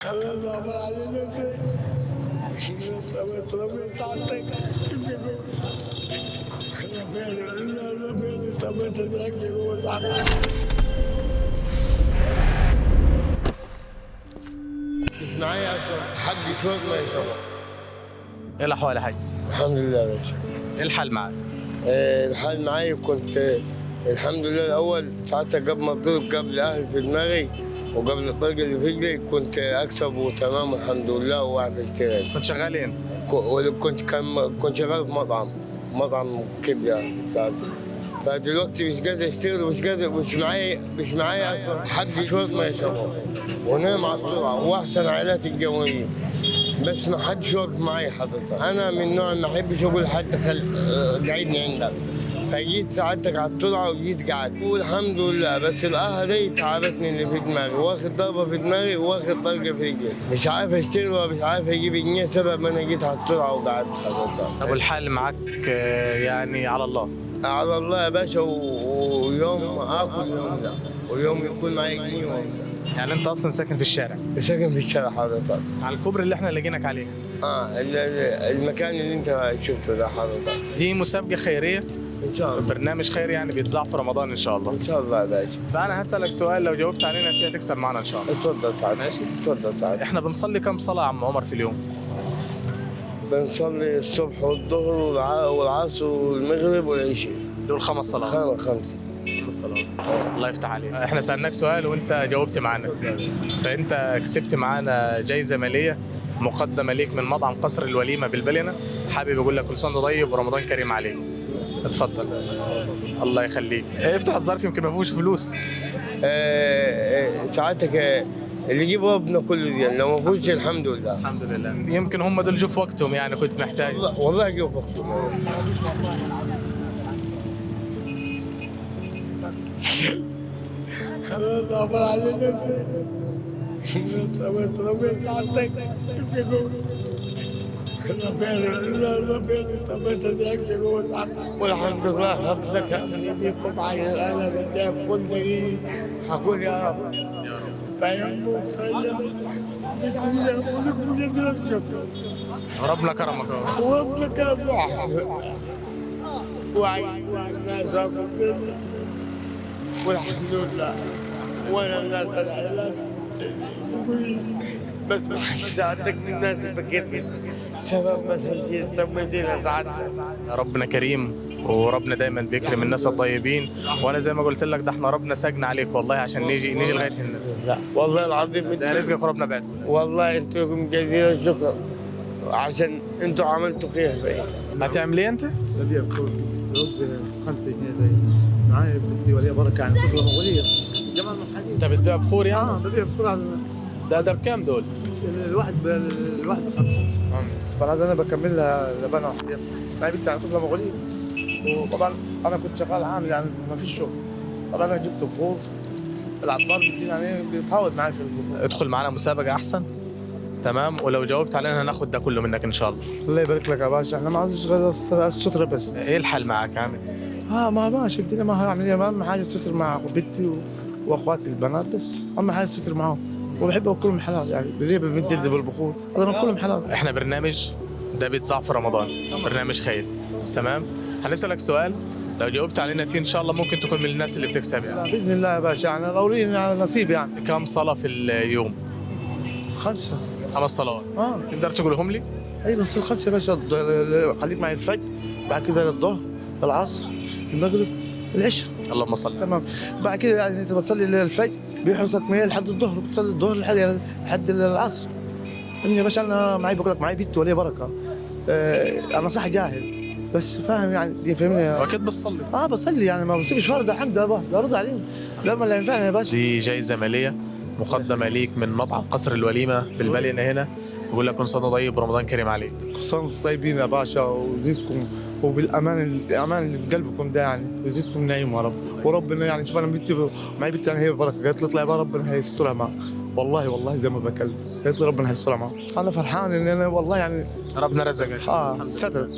مش معايا اصلا حد يشوف ما يشوف. ايه الاحوال يا حاج؟ الحمد لله يا باشا. ايه الحال معاك؟ الحال معايا كنت الحمد لله الاول ساعتها قبل ما اتضرب قبل اهل في دماغي وقبل الطلقة اللي في رجلي كنت اكسب وتمام الحمد لله وأعرف اشتغل. كنت شغال ايه انت؟ كنت شغال في مطعم كبده ساعتها. فدلوقتي مش قادر اشتغل ومش قادر، مش معايا اصلا حد يشوف ما يشوفه، ونام على الطلعة واحسن عائلات الجمهورية، بس ما حدش واقف معايا حضرتك. انا من النوع ما احبش اقول لحد قعدني عندك، فجيت ساعدتك على الطلعة وجيت قعدت والحمد لله. بس القهوة دي تعبتني اللي في دماغي، واخد ضربه في دماغي واخد طلقه في رجلي، مش عارف اشتغل ومش عارف اجيب جنيه سبب ما انا جيت على الطلعة وقعدت حضرتك. طب والحال معاك يعني على الله؟ على الله يا باشا، ويوم اكل يوم لا، ويوم يكون معايا جنيه ويوم لا. يعني انت اصلا ساكن في الشارع؟ ساكن في الشارع حضرتك. على الكوبري اللي احنا لقيناك عليه. المكان اللي انت شفته ده حضرتك. دي مسابقة خيرية ان شاء الله، برنامج خيري يعني بيتذاع في رمضان ان شاء الله. ان شاء الله يا باشا. فانا هسالك سؤال لو جاوبت علينا فيها تكسب معنا ان شاء الله. اتفضل سعادتك. ماشي؟ اتفضل سعادتك. احنا بنصلي كم صلاة يا عم عمر في اليوم؟ بنصلي الصبح والظهر والعصر والمغرب والعشاء. دول 5 صلوات. خمسة. 5 صلوات. الله يفتح عليك. احنا سالناك سؤال وانت جاوبت معانا، فانت كسبت معانا جايزة ماليه مقدمه ليك من مطعم قصر الوليمة بالبلينه. حابب اقول لك كل سنة وانت طيب ورمضان كريم عليك. اتفضل. الله يخليك. افتح الظرف يمكن ما فيهوش فلوس. ساعتك اللي يجيب ربنا كله دي، لو ما فيهوش الحمد لله. الحمد لله. يمكن هم دول جو في وقتهم، يعني كنت محتاج. والله جو في وقتهم. خلاص عبر علينا والحمد لله ربك بيكم عايز انا بدي كل دقيقة هقول يا رب ربنا كرمك. وربنا كرمك والناس والحمد لله. وانا من الناس العلام بس ما ساعدتك من الناس بكيت سبب مثلا سميتينا ساعدتك. ربنا كريم وربنا دايما بيكرم الناس الطيبين، وانا زي ما قلت لك ده احنا ربنا سجن عليك والله عشان نيجي لغاية هنا. والله العظيم ده رزقك وربنا بعته. والله انتم جزيل الشكر عشان انتم عملتوا خير بس. هتعمل ايه انت؟ ببيع بخور ب5 جنيه ده معايا بنتي وليها بركة يعني طفله مغوليه. انت بتبيع بخور يعني؟ ببيع بخور. ده بكام دول؟ الواحد ب5. طبعا انا بكمل لها لبنها معايا بنتي على طفله مغوليه، وطبعا انا كنت شغال عامل يعني ما فيش شغل. طبعا انا جبت بخور، العطار بيديني يعني بيتعاود معايا في البخور. ادخل معانا مسابقة احسن، تمام؟ ولو جاوبت علينا هناخد ده كله منك ان شاء الله. الله يبارك لك يا باشا، احنا ما عايزين غير الستر بس. ايه الحل معاك عامل؟ ما ماشي الدنيا، ما هعمل ايه، اهم حاجة الستر مع بنتي واخواتي البنات، بس اهم حاجة الستر معاهم، وبحب اكلهم حلال يعني، ليه بمد يدي بالبخور؟ هذا من كلهم حلال. احنا برنامج ده بيتذاع في رمضان، برنامج خير، تمام؟ هنسالك سؤال لو جاوبت علينا فيه ان شاء الله ممكن تكون من الناس اللي بتكسب يعني. باذن الله يا باشا، يعني لو لينا نصيب يعني. كم صلاة في اليوم؟ 5. 5 صلوات. تقدر تقولهم لي؟ اي بس ال5 يا باشا، خليك معي الفجر، بعد كده الظهر، العصر، المغرب، العشاء. اللهم صل. تمام. بعد كده يعني انت بتصلي الفجر بيحرسك من لحد الظهر، بتصلي الظهر لحد العصر. يا باشا انا معي، بقول لك معي بنت ولي بركة. انا صح جاهل بس فاهم يعني، دي فاهمني. واكيد بتصلي. بصلي يعني، ما بسيبش فرض الحمد لله، لا رضا علينا، ده ما اللي ينفعنا يا باشا. دي جايزة ماليه مقدمه ليك من مطعم قصر الوليمة بالبلينه هنا، بقول لك كل سنة طيب ورمضان كريم عليك. كل سنة طيبين يا باشا، ويزيدكم وبالامان، الامان اللي في قلبكم ده يعني، ويزيدكم نعيم يا رب. وربنا يعني شوف انا بنتي معي بنتي يعني هي بركة، قالت لي اطلع بقى ربنا هيسترها معك. والله والله زي ما بكلم، قالت لي ربنا هيسترها معك. انا فرحان ان انا والله يعني ربنا رزقك. ستر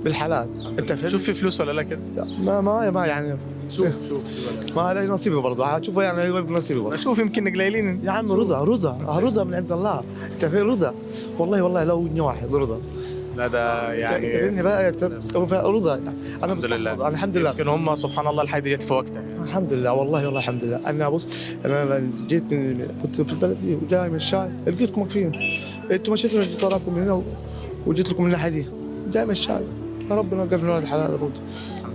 بالحلال. انت فهمت؟ شوف في فلوس ولا لا كده؟ ما ما ما يعني شوف شوف، ما هذا نصيبي برضه، هشوفه يعني نصيبي برضه. شوف يمكن قليلين. يا عم رضا رضا رضا من عند الله، انت فاهم؟ رضا والله والله لو جنيه واحد رضا. لا ده يعني يعني بقى رضا انا الحمد لله. انا الحمد لله. يمكن هم سبحان الله الحاجة دي جت في وقتها يعني. الحمد لله والله والله الحمد لله. انا بص، انا جيت من كنت في البلد دي وجاي من الشاي لقيتكم واقفين، انتوا مشيتوا جيت وراكم من هنا وجيت لكم من الناحية دي جاي من الشاي. ربنا وقفنا ولاد الحلال برضه.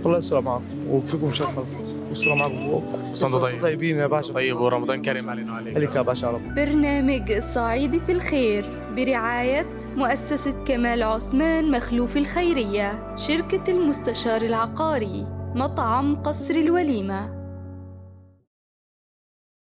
الله يستر معاكم ويكفيكم شر خلف ويستر معاكم. وانتم طيب. طيبين يا باشا. طيب ورمضان كريم علينا وعليك. عليك يا باشا يا رب. برنامج الصعيدي في الخير برعاية مؤسسة كمال عثمان مخلوف الخيرية، شركة المستشار العقاري، مطعم قصر الوليمة.